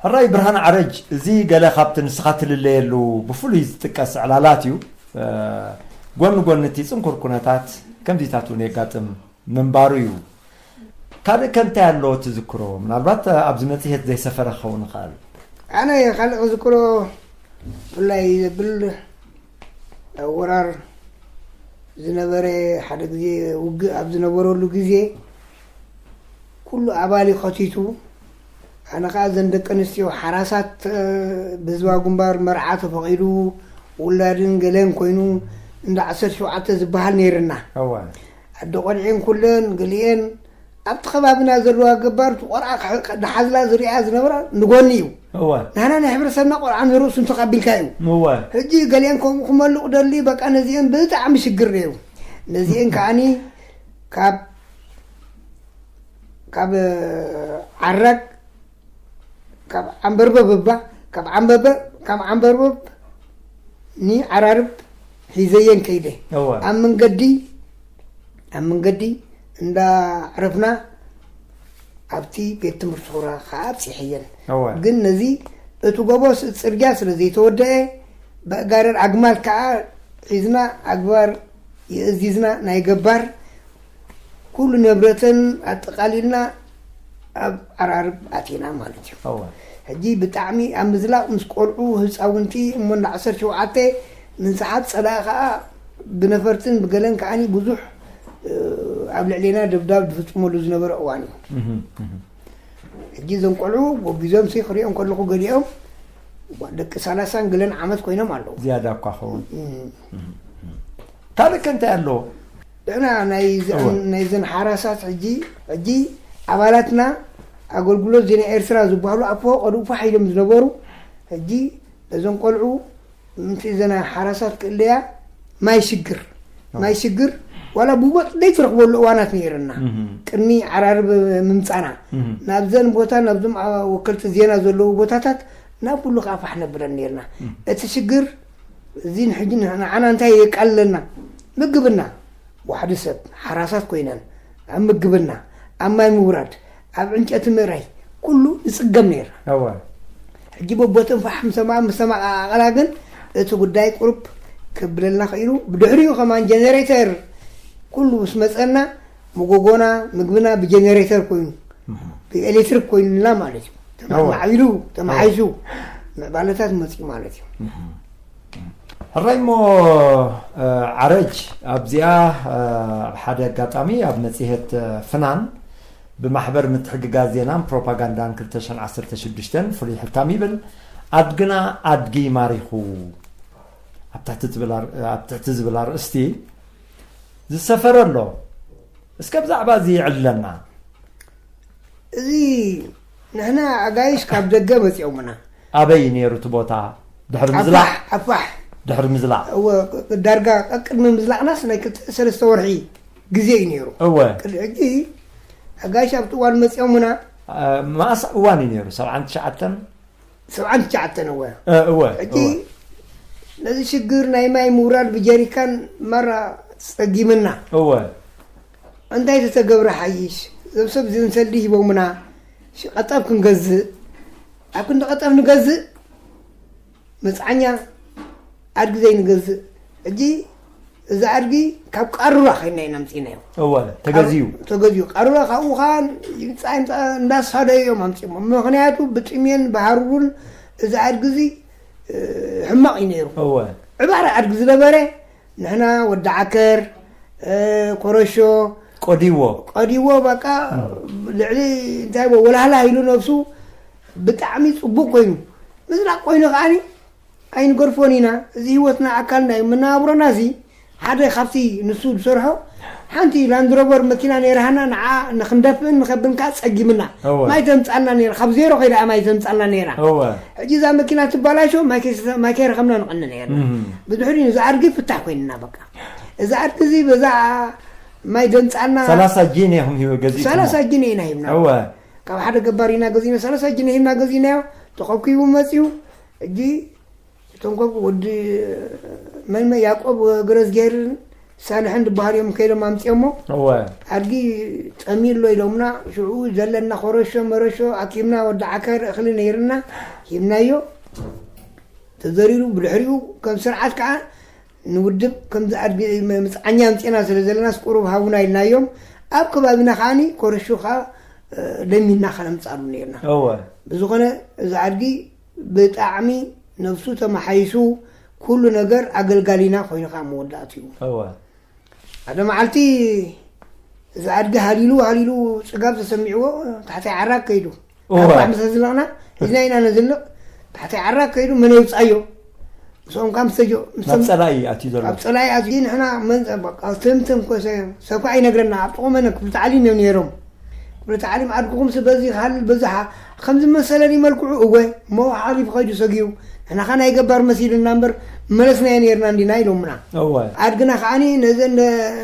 ሕራይ ብርሃን ዓረጅ፣ እዚ ገለ ካብቲ ንስኻ ትልለየሉ ብፍሉይ ዝጥቀስ ዕላላት እዩ። ጎኒ ጎኒ እቲ ጽንኩር ኩነታት ከምዚታት እውን የጋጥም ምንባሩ እዩ። ካልእ ከ እንታይ ኣሎ ትዝክሮ? ምናልባት ኣብዚ መጽሔት ዘይሰፈረ ክኸውን ይኽእል። ኣነ ካልእ ክዝክሮ ብፍላይ ዘብል ኣብ ወራር ዝነበረ ሓደ ግዜ ውግእ ኣብ ዝነበረሉ ግዜ ኩሉ ኣባሊ ኸቲቱ ኣነ ኸዓ እዘን ደቂ ኣንስትዮ ሓራሳት ብህዝባዊ ግንባር መርዓ ተፈቒዱ ውላድን ገለን ኮይኑ እንዳ ዓሰርተ ሸውዓተ ዝበሃል ነይርና። ኣደ ቆልዔን ኩለን ገሊኤን ኣብቲ ከባቢና ዘለዋ ገባር እቲ ቆልዓ ዝሓዝላ ዝሪኣ ዝነበራ ንጎኒ እዩ። ናህና ናይ ሕብረተሰብና ቆልዓ ንርእሱ እንተቐቢልካ እዩ። ሕጂ ገሊኤን ከምኡ ክመልቑ ደሊ በቃ ነዚአን ብጣዕሚ ሽግር ነይሩ። ነዚአን ከዓኒ ካብ ካብ ዓራግ ካብ ዓንበርበብ እባ ካብ ዓንበበ ካብ ዓንበርበብ ንዓራርብ ሒዘየን ከይደ እወ ኣብ መንገዲ ኣብ መንገዲ እንዳ ዕረፍና ኣብቲ ቤት ትምህርቲ ኹራ ከዓ ኣብፂሐየን እወ ግን ነዚ እቲ ጎቦ ስ- ፅርግያ ስለ ዘይተወደአ ብእጋረን ኣግማል ከዓ ሒዝና ኣግባር የእዚዝና ናይ ገባር ኩሉ ንብረተን ኣጠቓሊልና ኣብ ዓራርብ ኣቲና ማለት እዩ። ሕጂ ብጣዕሚ ኣብ ምዝላቕ ምስ ቆልዑ ህፃውንቲ እሞ እንዳ ዓሰርተ ሸውዓተ ንንስሓት ፀላኢ ከዓ ብነፈርትን ብገለን ከዓኒ ብዙሕ ኣብ ልዕሌና ደብዳብ ዝፍፅመሉ ዝነበረ እዋን እዩ። ሕጂ እዞም ቆልዑ ጎቢዞም ሲ ክሪኦም ከለኹ ገሊኦም ደቂ ሰላሳን ገለን ዓመት ኮይኖም ኣለዉ። ዝያዳ እኳ ኸውን። ካልእ ከ እንታይ ኣሎ? ንሕና ናይዘን ሓራሳት ሕጂ ሕጂ ኣባላትና ኣገልግሎት ዜና ኤርትራ ዝበሃሉ ኣብ ፎቆ ፈቐድኡ ፋሕ ኢሎም ዝነበሩ ሕጂ ነዞም ቆልዑ ምንቲ እዘን ሓራሳት ክእለያ ማይ ሽግር ማይ ሽግር ዋላ ብቦጥ ዘይትረኽበሉ እዋናት ነይርና ቅድሚ ዓራርብ ምምፃና ናብዘን ቦታ ናብዞም ወከልቲ ዜና ዘለዉ ቦታታት ናብ ኩሉ ከዓ ፋሕ ነብለን ነይርና እቲ ሽግር እዚ ንሕጂ ንዓና እንታይ የቃልለና ምግብና ዋሕዲ ሰብ ሓራሳት ኮይነን ኣብ ምግብና ኣብ ማይ ምውራድ ኣብ ዕንጨቲ ምእራይ ኩሉ ንፅገም ነይርና ሕጂ በቦትን ፋሕ ምሰማ ምሰማቃቃላ ግን እቲ ጉዳይ ቁርብ ክብለልና ክኢሉ ብድሕሪኡ ከማን ጀነሬተር ኩሉ ምስ መፀና መጎጎና ምግብና ብጀነሬተር ኮይኑ ብኤሌክትሪክ ኮይኑና ማለት እዩ ተማዕቢሉ ተማሓይሹ ምዕባለታት መፅኡ ማለት እዩ ሕራይ እሞ ዓረጅ ኣብዚኣ ኣብ ሓደ ኣጋጣሚ ኣብ መጽሔት ፍናን ብማሕበር ምትሕግጋዝ ዜናን ፕሮፓጋንዳን ክልተ ሽሕን ዓሰርተ ሽዱሽተን ፍሉይ ሕታም ይብል ኣድግና ኣድጊ ማሪኹ ኣብ ትሕቲ ዝብል ኣርእስቲ ዝሰፈረ ኣሎ። እስከ ብዛዕባ እዚ ይዕለና። እዚ ንሕና ኣጋይሽ ካብ ደገ መፂኦምና። ኣበይ ነይሩ እቲ ቦታ? ድሕሪ ምዝላቕ? ኣፋሕ። ድሕሪ ምዝላቕ? እወ፣ ዳርጋ ቅድሚ ምዝላቕናስ ናይ ክልተ ሰለስተ ወርሒ ግዜ እዩ ነይሩ። እወ። ቅድሚ ሕጂ ኣጋይሽ ኣብቲ እዋን መፂኦምና። መኣስ እዋን እዩ ነይሩ? ሰብዓን ትሽዓተን? ሰብዓን ትሽዓተን እወ። እወ። ሕጂ ነዚ ሽግር ናይ ማይ ምውራድ ብጀሪካን ማራ ፀጊምና። እወ። እንታይ ተተገብረ ሓይሽ? እዞም ሰብ ዝንሰልዲ ሂቦምና። ሽ- ቀጠብ ክንገዝእ። ኣብ ክንዲ ቀጠብ ንገዝእ። መፅዓኛ ኣድጊ ዘይንገዝእ። ሕጂ እዚ ኣድጊ ካብ ቃሩራ ከይና ኢና ኣምፂእናዮ። እወ፣ ተገዚኡ። ተገዚኡ። ቃሩራ ካብኡ ከዓ ይምፃእ ይምፃእ እንዳሳደዩ እዮም ኣምፂኦሞ። ምክንያቱ ብጥሜን ብሃሩሩን እዚ ኣድጊ እዚ ሕማቕ እዩ ነይሩ። እወ። ዕባረ ኣድጊ ዝነበረ ንሕና ወዲ ዓከር፣ ኮረሾ፣ ቆዲዎ። ቆዲዎ በቃ ልዕሊ እንታይ ወላህላ ኢሉ ነብሱ ብጣዕሚ ፅቡቅ ኮይኑ ምዝራቅ ኮይኑ ከዓኒ ኣይንገርፎን ኢና። እዚ ህይወትና ኣካልና እዩ። መነባብሮና እዚ ሓደ ካብቲ ንሱ ዝሰርሖ ሓንቲ ላንድሮቨር መኪና ነይራሃና ንዓ ንክንደፍእን ንከብን ከዓ ፀጊምና እወ። ማይ ተምፃልና ነይራ ካብ ዜሮ ከይዳ ማይ ተምፃልና ነይራ እወ። ሕጂ እዛ መኪና ትባላሾ ማይ ከይስ- ማይ ከይረኸብና ንቐኒ ነይርና እም። ብድሕሪኡ እዚ ኣድጊ ፍታሕ ኮይንና በቃ እዚ ኣድጊ እዚ በዛ ማይ ደምፃልና ሰላሳ ጂን ኢኹም ሂወ ገዚእኩሞ ሰላሳ ጂን ኢና ሂብና እወ ካብ ሓደ ገባር ኢና ገዚእና ሰላሳ ጂን ሂብና ገዚእናዮ ተኸብኪቡ መፅዩ ሕጂ እቶም ኮብ ወዲ መን መን ያዕቆብ ገብረዝጊሄርን ሳልሕን ዝበሃሉ እዮም ከይዶም ኣምፅኦሞ እወ ኣድጊ ጠምዩ ኣሎ ኢሎምና ሽዑ ዘለና ኮረሾ መረሾ ኣኪብና ወዲ ዓከር እኽሊ ነይርና ሂብናዮ ተዘሪሩ ብድሕሪኡ ከም ስርዓት ከዓ ንውድብ ከምዚ ኣድጊ ምፅዓኛ ኣምፅና ስለ ዘለናስ ቁሩብ ሃቡና ኢልናዮም ኣብ ከባቢና ከዓኒ ኮረሹ ከዓ ለሚንና ከነምፃሉ ነርና እወ ብዝኾነ እዚ ኣድጊ ብጣዕሚ ነብሱ ተመሓይሱ ኩሉ ነገር ኣገልጋሊና ኮይኑ ከዓ መወዳእትኡ እወ ሓደ መዓልቲ እዚ ኣድጊ ሃሊሉ ሃሊሉ ፅጋብ ተሰሚዕዎ ታሕታይ ዓራግ ከይዱ እወ። ኣርባዕ ምስ ኣዝለቕና ሒዝና ኢና ነዝልቕ ታሕታይ ዓራግ ከይዱ መን የውፅኣዮ ምስኦም ከዓ ምስተጆ ናብ ፀላኢ ኣትዩ ዘሎ ኣብ ፀላኢ ኣትዩ ንሕና መን በቃ ትምትም ኮሰ ሰብ ከዓ ይነግረና ኣብ ጥቑ መነ ክፍሊ ታዕሊም እዮም ነይሮም ክፍሊ ታዕሊም ኣድግኹምሲ በዚ ክሃልል በዚ ሓ- ከምዚ መሰለኒ መልክዑ እወ እሞ ሓሊፉ ከይዱ ሰጊኡ ንሕና ኸ ናይ ገባር መሲልና እምበር መለስናዮ ነይርና እንዲና ኢሎምና እወ ኣድግና ከዓኒ ነዘን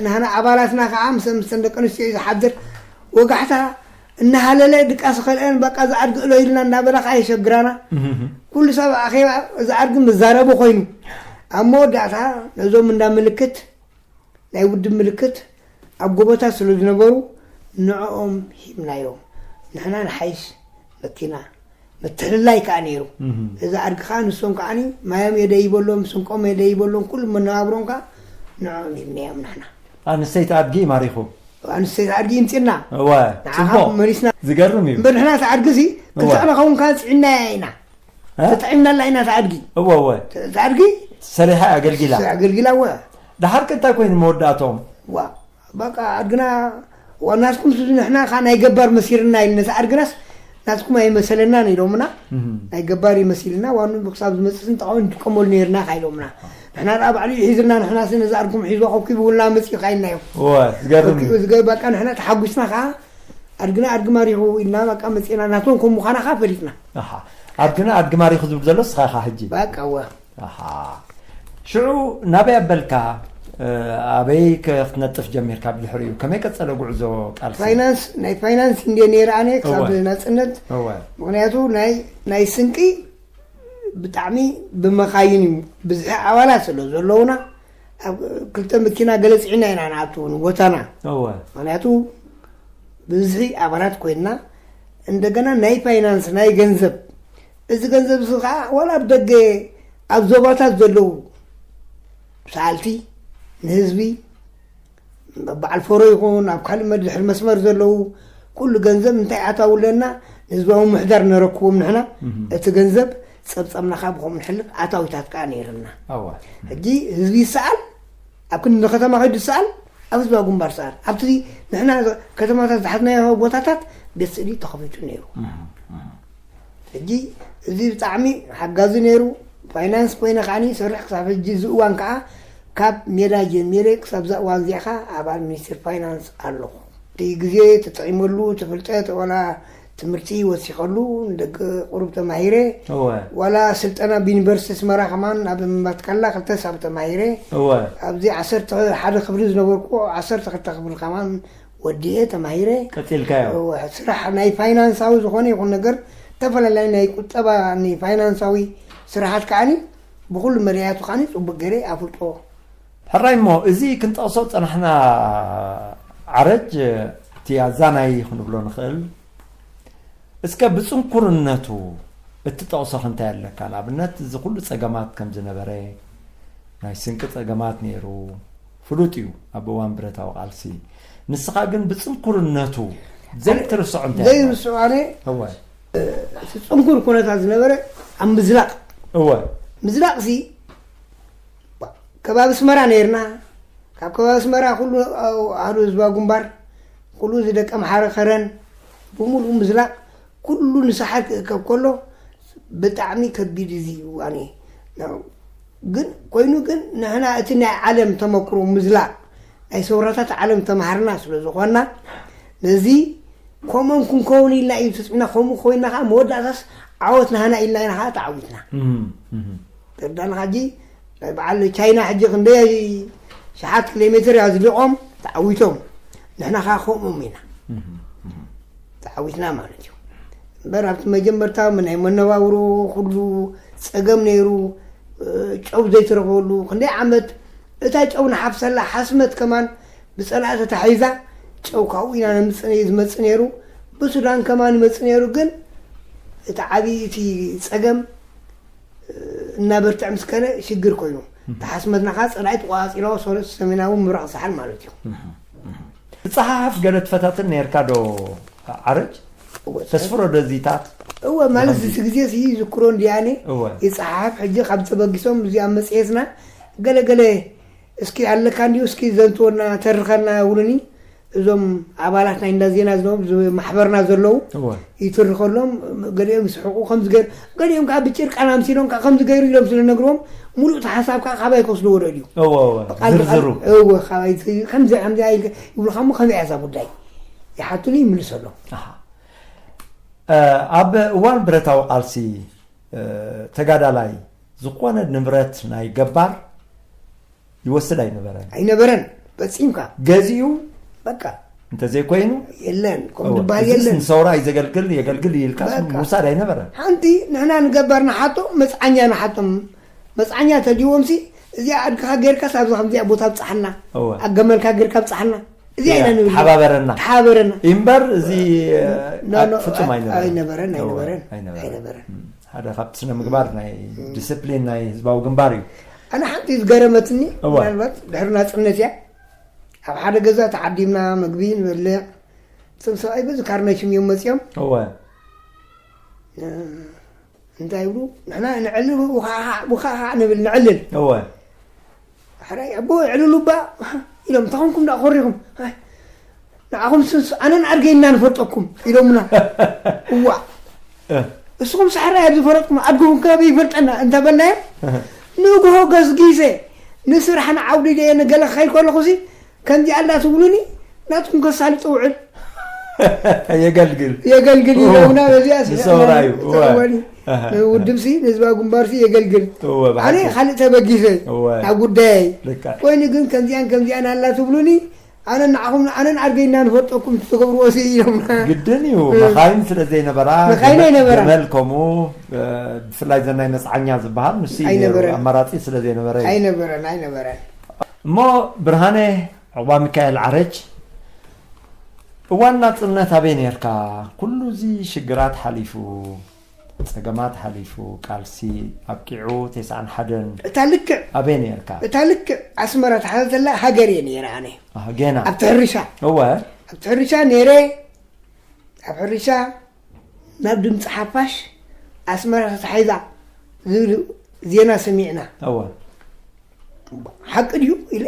ናህና ኣባላትና ከዓ ምስ ምስተን ደቂ ኣንስትዮ እዩ ዝሓድር ወጋሕታ እናሃለለ ድቃስ ኸልአን በቃ ዝኣድግ እሎ ኢልና እናበላ ከዓ የሸግራና ኩሉ ሰብ ኣኼባ ዝኣድግ ምዛረቡ ኮይኑ ኣብ መወዳእታ ነዞም እንዳ ምልክት ናይ ውድብ ምልክት ኣብ ጎቦታት ስለ ዝነበሩ ንዕኦም ሂብናዮም ንሕና ንሓይሽ መኪና ምትሕልላይ ከዓ ነይሩ እዚ ኣድጊ ከዓ ንሶም ከዓ ማዮም የደይበሎም ስንቆም የደይበሎም ኩሉ መነባብሮም ከዓ ንዕኦም ሂብናዮም ንሕና ኣንስተይቲ ኣድጊ ማሪኹ ኣንስተይቲ ኣድጊ ይምፅና እወ ንዓኻ ፅቡቅ መሊስና ዝገርም እዩ እምበር ንሕና እቲ ኣድጊ እዚ ክልተ እወ። ዓመት ከውን ከዓ ፅዒናያ ኢና እ? ተጠዒምናላ ኢና እቲ ኣድጊ እወ እወ እቲ ኣድጊ ሰሪሓ ኣገልጊላ ኣገልጊላ እወ ድሓር ከ እንታይ ኮይኑ መወዳእቶም ዋ በቃ ኣድግና ዋናትኩም ስዚ ንሕና ካ ናይ ገባር መሲርና ኢሉ ነቲ ኣድግናስ ናትኩም ኣይመሰለናን ኢሎምና ናይ ገባር ይመሲልና ዋኑ ክሳብ ዝመፅእ ስንጠቃዊ ንጥቀመሉ ነይርና ካ ኢሎምና ንሕና ደኣ ባዕሉ እዩ ሒዝና ንሕና ስ ነዚ ኣድኩም ሒዝዋ ኮኪቡ ውልና መፅኡ ካ ኢልናዮ እወ ዝገርም እዩ ዝገ በቃ ንሕና ተሓጒስና ከዓ ኣድግና ኣድጊ ማሪኹ ኢልና በቃ መፅና ናቶም ከም ምዃና ከዓ ፈሊጥና ኣሓ ኣድግና ኣድጊ ማሪኹ ዝብል ዘሎ ስኻ ኢኻ ሕጂ በቃ እወ ኣሓ ሽዑ ናበይ ኣበልካ? ኣበይ ከ ክትነጥፍ ጀሚርካ? ብድሕሪኡ ከመይ ቀጸለ ጉዕዞ ቃልሲ? ፋይናንስ ናይ ፋይናንስ እንድየ ነይረ ኣነ ክሳብ እወ። ናጽነት እወ። ምክንያቱ ናይ ናይ ስንቂ ብጣዕሚ ብመኻይን እዩ ብዝሒ ኣባላት ስለ ዘለውና ኣብ ክልተ መኪና ገለ ፅዒና ኢና ንኣቱ ንቦታና እወ። ምክንያቱ ብዝሒ ኣባላት ኮይንና እንደገና ናይ ፋይናንስ ናይ ገንዘብ እዚ ገንዘብ እዚ ከዓ ዋላ ኣብ ደገ ኣብ ዞባታት ዘለዉ ሰኣልቲ ንህዝቢ በዓል ፈሮ ይኹን ኣብ ካልእ መድሕር መስመር ዘለዉ ኩሉ ገንዘብ እንታይ ኣታው ኣለና ንህዝባዊ ምሕዳር ነረክቦም ንሕና እቲ ገንዘብ ጸብጻብና ከዓ ብኸምኡ ንሕልፍ ኣታዊታት ከዓ ነይርና። ሕጂ ህዝቢ ይሰኣል፣ ኣብ ክንዲ ከተማ ከይዱ ይሰኣል፣ ኣብ ህዝባዊ ግንባር ሰኣል። ኣብቲ ንሕና ከተማታት ዝሓዝናዮ ቦታታት ቤት ስእሊ ተኸፊቱ ነይሩ። ሕጂ እዚ ብጣዕሚ ሓጋዚ ነይሩ። ፋይናንስ ኮይነ ከዓኒ ይሰርሕ ክሳብ ሕጂ እዚ እዋን ከዓ ካብ ሜዳ ጀሚረ ክሳብ እዛ እዋን እዚኣ ከዓ ኣባል ሚኒስትሪ ፋይናንስ ኣለኹ። እቲ ግዜ ተጠቒመሉ፣ እቲ ፍልጠት ዋላ ትምህርቲ ወሲኸሉ፣ ንደቂ ቁሩብ ተማሂረ፣ እወ። ዋላ ስልጠና ብዩኒቨርሲቲ ኣስመራ ከማን ኣብ ማትካላ ክልተ ሳብ ተማሂረ። እወ። ኣብዚ ዓሰርተ ሓደ ክፍሊ ዝነበርኩ ዓሰርተ ክልተ ክፍሊ ከማን ወዲኤ ተማሂረ። ቀጺልካዮ? እወ፣ ስራሕ ናይ ፋይናንሳዊ ዝኾነ ይኹን ነገር፣ ዝተፈላለዩ ናይ ቁጠባ፣ ናይ ፋይናንሳዊ ስራሓት ከዓኒ ብኹሉ መዳያቱ ከዓኒ ጽቡቅ ገይረ ኣፍልጦ። ሕራይ እሞ፣ እዚ ክንጠቕሶ ጸናሕና ዓረጅ፣ እቲ ኣዛናይ ክንብሎ ንኽእል። እስከ ብጽንኩርነቱ እትጠቕሶ ክንታይ ኣለካ? ንኣብነት፣ እዚ ኩሉ ጸገማት ከም ዝነበረ፣ ናይ ስንቂ ጸገማት ነይሩ፣ ፍሉጥ እዩ ኣብ እዋን ብረታዊ ቃልሲ። ንስኻ ግን ብጽንኩርነቱ ዘይትርስዖ እንታይ ኣሎ? ዘይርስዖ ኣነ፣ እወ። እቲ ጽንኩር ኩነታት ዝነበረ ኣብ ምዝላቕ። እወ። ምዝላቕ ሲ፣ ከባቢ ኣስመራ ነይርና። ካብ ከባቢ ኣስመራ ኩሉ ኣህዱ ህዝባዊ ግንባር፣ ኩሉ እዚ ደቂ ኣምሓረ ከረን፣ ብምሉኡ ምዝላቕ፣ ኩሉ ንሳሓት ክእከብ ከሎ ብጣዕሚ ከቢድ እዚ እዩ። ኣነ፣ ግን፣ ኮይኑ ግን ንሕና እቲ ናይ ዓለም ተመክሮ ምዝላቕ፣ ናይ ሰውራታት ዓለም ተማሃርና ስለ ዝኾንና፣ ነዚ ከምኦም ክንከውን ኢልና እዩ ተጽሚና፣ ከምኡ ኮይና ከዓ መወዳእታስ ዓወት ናህና ኢልና ኢና ከዓ ተዓዊትና። እም፣ እም። ተርዳን ሓጂ ናይ በዓል ቻይና ሕጂ ክንደይ ሸሓት ኪሎ ሜትር ኣዝሊቖም ተዓዊቶም፣ ንሕና ከዓ ከምኦም ኢና እም፣ እም። ተዓዊትና ማለት እዩ። እምበር ኣብቲ መጀመርታ ናይ መነባብሮ ኩሉ ጸገም ነይሩ፣ እ፣ ጨው ዘይትረኽበሉ ክንደይ ዓመት እታ ጨው ንሓፍሰላ ሓስመት ከማን ብጸላኢ ተታሒዛ ጨው ካብኡ ኢና ነምጽእ ዝመጽእ ነይሩ። ብሱዳን ከማን ይመጽእ ነይሩ። ግን እቲ ዓብዪ እቲ ጸገም እናበርትዕ ምስ ከደ ሽግር ኮይኑ፣ እም። ተሓስመትና ከዓ ጸላኢ ተቋጻጺሮ ሰ-፣ ሰሜናዊ ምብራቕ ሳሕል ማለት እዩ። እም፣ እም። ትጸሓሓፍ ገለ ትፈታትን ነርካ ዶ ዓረጅ? እወ፣ ተስፍሮ ዶ እዚታት? እወ፣ ማለት ብኸምዚ? እቲ ግዜ እዚ ይዝክሮ እንዲያኔ እወ። ይጸሓሓፍ። ሕጂ ካብ ተበጊሶም እዚ ኣብ መጽሔትና ገለ ገለ እስኪ ኣለካ እንዲሁ እስኪ ዘንትወና ተርኸና ይብሉኒ። እዞም ኣባላት ናይ እንዳ ዜና ዝነበሩ፣ እዚ ማሕበርና ዘለዉ እወ። ይትርኸሎም፣ ገሊኦም ይስሕቁ፣ ከምዚ ገይሩ፣ ገሊኦም ከዓ ብጭርቃን ኣምሲሎም ከዓ ከምዚ ገይሩ ኢሎም ስለ ነግርዎም፣ ሙሉእ እቲ ሓሳብ ከዓ ካባይ ክወስድዎ ደልዩ። እወ፣ እወ። ብቓል ብቓል፣ ዝርዝሩ። እወ፣ ካባይ ዝ-፣ ከምዚ፣ ከምዚ ኢልካ ይብሉኻ እሞ፣ ከመይ እያ እዛ ጉዳይ? ይሓቱኒ፣ ይምልሰሎም። ኣሃ። እ፣ ኣብ እዋን ብረታዊ ቃልሲ፣ እ፣ ተጋዳላይ ዝኾነ ንብረት ናይ ገባር ይወስድ ኣይነበረን። ኣይነበረን፣ ፈጺምካ። ገዚኡ በቃ። እንተዘይኮይኑ፣ የለን፣ ከምኡ እወ፣ ዝበሃል እዚስ የለን። ንሰውራ እዩ ዘገልግል፣ የገልግል እዩ ኢልካ በቃ። ምውሳድ ኣይነበረን። ሓንቲ ንሕና ንገባር ንሓቶ፣ መጽዓኛ ንሓቶም። መጽዓኛ ተልይዎምሲ፣ እዚኣ ኣድግኻ ጌርካስ ኣብዛ ከምዚኣ ቦታ ኣብጽሓና። እወ። ኣገመልካ ጌርካ ኣብጽሓና። እዚኣ እያ፣ ኢና ንብል። ተሓባበረና። ተሓባበረና። እምበር እዚ፣ ኖ፣ ኖ፣ ፍጹም ኣይ-፣ ኣይነበረን። ኣይነበረን፣ እወ፣ ኣይነበረን፣ ኣይነበረን። ኣይነበረን። እም፣ ሓደ ካብቲ ስነ ምግባር ናይ ዲስፕሊን ናይ ህዝባዊ ግንባር እዩ። ኣነ ሓንቲ ዝገረመትኒ፣ እወ። ምናልባት ድሕሪ ናጽነት እያ። ኣብ ሓደ ገዛ ተዓዲምና፣ መግቢ ንበልዕ። እቶም ሰብኣይ በዚ ካርነሽም እዮም መጺኦም። እወ። እ፣ እንታይ ይብሉ? ንሕና ንዕልል፣ ውኻዕኻዕ፣ ውኻዕኻዕ ንብል፣ ንዕልል። እወ። ሕራይ፣ ኣቦ፣ እዕልሉ እባ፣ ኢሎም፣ እንታይ ኾንኩም ደኣ ኮሪኹም? ኣይ፣ ንዓኹም ስንስ-፣ ኣነን ኣድገይና ንፈልጠኩም፣ ኢሎምና። እዋእ። እ። እስኹም ሳሕራይ ኣብ ዝፈለጥኩም ኣድግኹም ከባቢ ይፈልጠና እንተበልናዮም፣ እህ። ንግሆ ገስጊሰ ንስራሕ ንዓውዲ ደየ ንገለ ክኸይድ ከለኹሲ፣ ከምዚኣ ኣላ ትብሉኒ፣ ናትኩም ከሳልጥ ውዕል። የገልግል። የገልግል እወ። ኢሎምና፣ በዚኣ ንሰውራ እዩ። እወ። ተወኒ። ኣሃ። ንውድብሲ፣ ንህዝባዊ ግንባርሲ የገልግል። እወ፣ ብሓቂ። ኣነ ካልእ ተበጊሰ እወ። ናብ ጉዳየይ። ልክዕ። ኮይኑ ግን ከምዚኣን ከምዚኣን ኣላ ትብሉኒ፣ ኣነ ንዓኹም፣ ኣነን ኣድገይና ንፈልጠኩም ትገብርዎ ሲ ኢሎምና። ግድን እዩ። እ። መኻይን ስለ ዘይነበራ፣ መኻይን ገመ-፣ ኣይነበራን። ገመል ከምኡ፣ እ፣ ብፍላይ ዘናይ መጽዓኛ ዝበሃል፣ ንሱ እዩ ነይሩ። ኣይነበረን። ኣማራጺ ስለ ዘይነበረ እዩ። ኣይነበረን፣ ኣይነበረን። እሞ ብርሃነ ዑቕባ ሚካኤል ዓረጅ፣ እዋን ናጽነት ኣበይ ነርካ? ኩሉ እዚ ሽግራት ሓሊፉ፣ ጸገማት ሓሊፉ፣ ቃልሲ ኣብቂዑ፣ ተስዓን ሓደን እታ ልክዕ፣ ኣበይ ነርካ? እታ ልክዕ ኣስመራ ተሓዘ ዘላ ሃገር እየ ነይረ ኣነ። ኣህ፣ ጌና። ኣብቲ ሕርሻ። እወ። ኣብቲ ሕርሻ ነይረ፣ ኣብ ሕርሻ ናብ ድምፂ ሓፋሽ ኣስመራ ተታሒዛ ዝብል ዜና ሰሚዕና። እወ። ሓቂ ድዩ ኢለ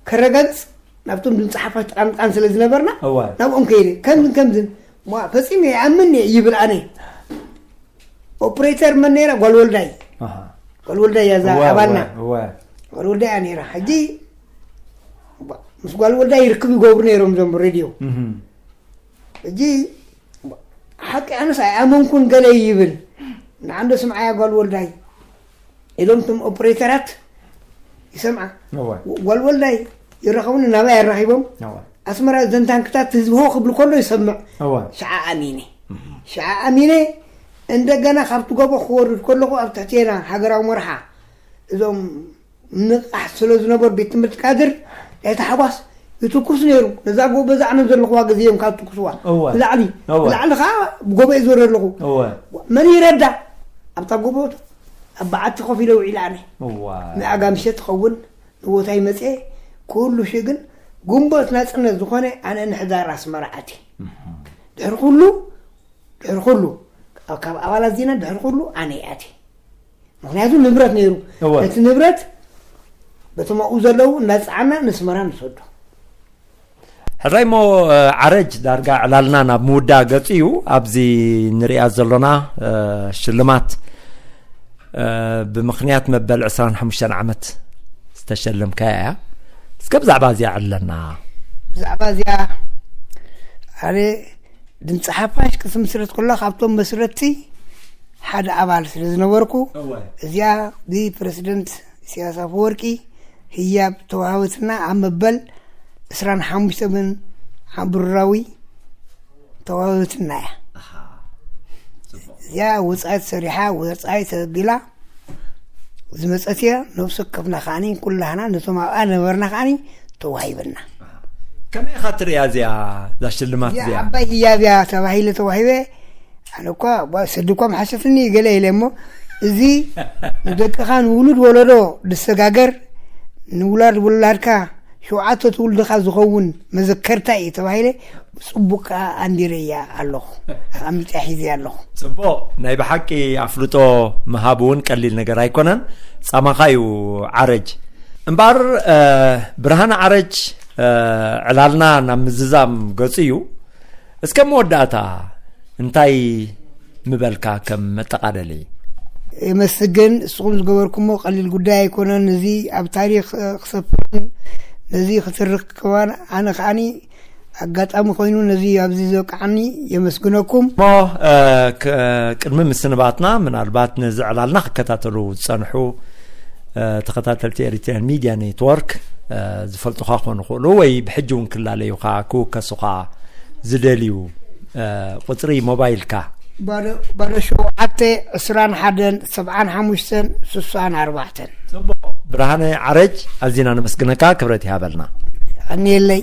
ከረጋግጽ ናብቶም ድምፂ ሓፋሽ ጥቃምቃን ስለ ዝነበርና፣ እወ። ናብኦም ከይደ ከምዝን ከምዝን፣ ማ ፈጺመ ይኣምን እየ ይብል ኣነ። ኦፕሬተር መን ነይራ? ጓል ወልዳይ። ኣሃ። ጓል ወልዳይ እያ እዛ እወ፣ ኣባልና። እወ፣ እወ። ጓል ወልዳይ እያ ነይራ። ሕጂ ምስ ጓል ወልዳይ ይርክብ ይገብሩ ነይሮም እዞም ሬድዮ። እህም። ሕጂ ሓቂ ኣነስ ኣይኣመንኩን ገለ ይብል። ንዓንዶ ስምዓያ ጓል ወልዳይ ኢሎም እቶም ኦፕሬተራት ይሰምዓ። እወ። ጓል ወልዳይ ይራኸቡኒ፣ ናባይ ኣራኺቦም። እወ። ኣስመራ እዘን ታንክታት ህዝቢ ሆ ክብል ከሎ ይሰምዕ። እወ። ሽዓ ኣሚነ። ሽዓ ኣሚነ እንደገና ካብቲ ጎቦ ክወርድ ከለኹ ኣብ ትሕቴና ሃገራዊ መርሓ እዞም ንቃሕ ስለ ዝነበሩ ቤት ትምህርቲ ካድር ናይ ታሕጓስ ይትኩስ ነይሩ። ነዛ ጎቦ በዛ ኣነ ዘለኹዋ ግዜ እዮም ካብ ትኩስዋ። እወ። ንላዕሊ፣ እወ። ንላዕሊ ኸዓ ብጎቦ እየ ዝወርድ ኣለኹ። እወ። መን ይረዳ? ኣብታ ጎቦ ኣብ በዓቲ ኮፍ ኢለ ውዒለ ኣነ። እዋይ። ንኣጋ ምሸት ትኸውን ንቦታይ መጽኤ ኩሉ ሽ ግን ግንቦት ናጽነት ዝኾነ ኣነ ንሕዳር ኣስመራ ኣትየ። እህም። ድሕሪ ኩሉ፣ ድሕሪ ኩሉ፣ ካብ ኣባላት ዜና ድሕሪ ኩሉ ኣነ እየ ኣትየ። ምኽንያቱ ንብረት ነይሩ። እወ። ነቲ ንብረት በቶም ኣብኡ ዘለዉ እናጸዓና ነስመራ ንሰዶ። ሕራይ እሞ፣ እ፣ ዓረጅ ዳርጋ ዕላልና ናብ ምውዳእ ገጹ እዩ። ኣብዚ ንሪኣ ዘሎና፣ እ፣ ሽልማት፣ እ፣ ብምኽንያት መበል ዕስራን ሓሙሽተን ዓመት ዝተሸለምካያ እያ። እስከ ብዛዕባ እዚኣ ዕለና። ብዛዕባ እዚኣ ኣነ ድምፂ ሓፋሽ ክትምስረት ከሎ ካብቶም መስረትቲ ሓደ ኣባል ስለ ዝነበርኩ፣ እወ። እዚኣ ብፕረሲደንት ኢሳያስ ኣፈወርቂ ህያብ ተዋህበትና ኣብ መበል ዕስራን ሓሙሽተን ብሩራዊ ተዋህበትና እያ። ኣሃ። ጽቡቕ። እዚኣ ወጻኢ ተሰሪሓ፣ ወጻኢ ተቢላ ዝመጸት እያ። ነፍሲ ወከፍና ከዓኒ፣ ኩላህና ነቶም ኣብኣ ነበርና ከዓኒ ተዋሂበና። ከመይ ኢኻ ትርእያ እዚኣ፣ እዛ ሽልማት እዚኣ እዚኣ? ዓባይ ህያብ እያ ተባሂለ ተዋሂበ። ኣነ እኳ፣ ዋ፣ ስዲ እኳ ምሓሸትኒ ገለ ኢለ እሞ፣ እዚ ንደቅኻ ንውሉድ ወለዶ ዝሰጋገር፣ ንውላድ ውላድካ፣ ሸውዓተ ትውልድኻ ዝኸውን መዘከርታ እዩ ተባሂለ፣ ጽቡቕ ከኣ ኣንዲረያ ኣለኹ። ኣቐሚጠ ሒዘያ ኣለኹ። ጽቡቕ፣ ናይ ብሓቂ ኣፍልጦ ምሃብ እውን ቀሊል ነገር ኣይኮነን። ጻማኻ እዩ ዓረጅ። እምበኣር፣ እ፣ ብርሃነ ዓረጅ፣ እ፣ ዕላልና ናብ ምዝዛም ገጹ እዩ። እስከ መወዳእታ እንታይ ምበልካ ከም መጠቓለሊ? የመስግን። እስኹም ዝገበርኩሞ ቀሊል ጉዳይ ኣይኮነን። እዚ ኣብ ታሪኽ፣ እ፣ ክሰፍርን ነዚ ክትርክ ከማን ኣነ ከዓኒ ኣጋጣሚ ኮይኑ ነዚ ኣብዚ ዘብቅዓኒ የመስግነኩም። እሞ፣ እ፣ ክ-፣ ቅድሚ ምስንባትና ምናልባት ነዚ ዕላልና ክከታተሉ ዝጸንሑ፣ እ፣ ተኸታተልቲ ኤሪትሪያን ሚድያ ኔትወርክ፣ እ፣ ዝፈልጡኻ ክኾኑ ይኽእሉ ወይ ብሕጂ እውን ክላለዩኻ ክውከሱኻ ዝደልዩ፣ እ፣ ቁጽሪ ሞባይልካ። ባዶ፣ ባዶ ሸውዓተ፣ ዕስራን ሓደን፣ ሰብዓን ሓሙሽተን፣ ስሳን ኣርባዕተን። ጽቡቕ። ብርሃነ ዓረጅ፣ ኣዚና ነመስግነካ። ክብረት ይሃበልና። ቀንየለይ።